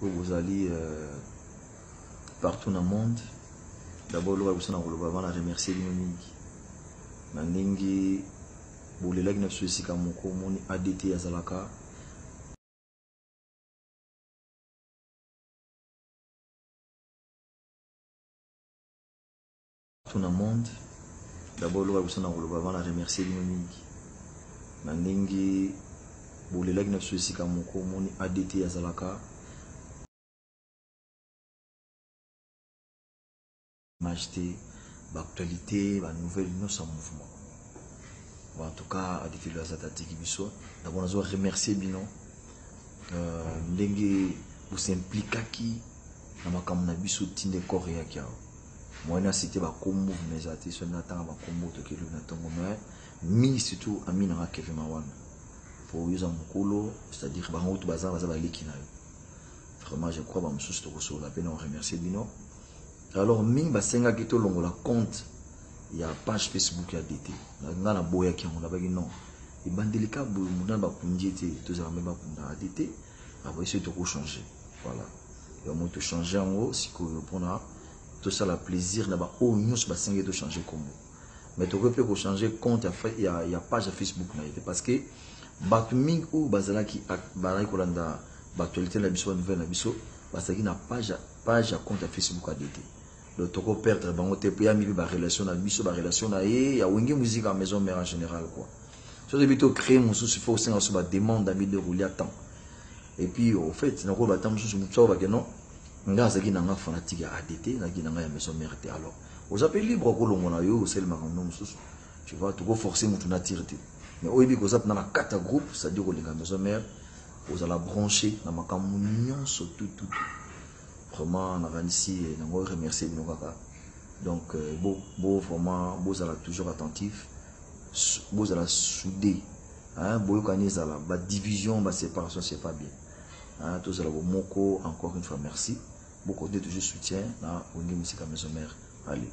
Oyo bozali partout na monde. D'abord loba biso na koloba avant na remercier bino mingi na ndenge bolelaki na biso esika moko. Omoni ADT azalaka partout na monde. D'abord loba biso na koloba avant na remercier bino mingi na ndenge bolelaki na biso esika moko. Omoni ADT azalaka image te, baactualité, banouvelle nyonso ya mouvement. Bon, en tout cas ADT lo aza tatiki biso. D'abord nazo remercier bino ndenge bosimplikaki na makambo na biso tinde corps eyaki awa. Moyen na cité bakombo mais eza te, soki natanga bakombo tokeli na ntongo, mais mingi surtout ami nanga Kevin Mawana po oyo oza mokolo, c'est-à-dire bango to baza baza baleki na yo. Vraiment, je crois bamosusu tokosolola mpe na remercier bino. Alors mingi basengaki tolongola compte ya page Facebook ya DT. Nga naboyaki yango, nabaki non, ebandeli ka boye moto na bakundi ete tozala mpe bakunda ADT aboyi soki tokochange. Voilà, yango tochange yango sikoyo mpona tosala plaisir na baoyo nyonso basengaki tochange kombo. Mais tokoki mpe kochange compte ya page ya Facebook na ye te, parce que bato mingi oyo bazalaki kolanda baactualité na biso, banouvelle na biso, bazalaki na page ya compte ya Facebook ADT. Donc toko perdre bango te, mpo ya mingi barelation na biso, barelation na ye ya Wenge Musique en Maison Mère en général quoi. So toyebi tocrée mosusu, faut osenga so bademande ami de roulia temps. Et puis au fait nakoloba ta mosusu, motu akobake non, nga azalaki na nga fanatique ya ADT, nazalaki na nga ya Maison Mère te. Alors oza mpe libre kolongo na yo, osali makambo mosusu, tu vois. Tokoforce motu na tire te, mais oyebi koza mpena na kati ya groupe, c'est-à-dire kolinga Maison Mère, ozala branché na makambo nyonso tout tout tout. Vraiment nakanisi nango remercier bino kaka. Donc bo vraiment bozala toujours attentif, bozala soudé, hein, boyokani ezala, badivision, baséparation, c'est pas bien, hein, tozala bomoko. Encore une fois merci, bokontinue toujours soutien na Wenge Musica Maison Mère. Allez.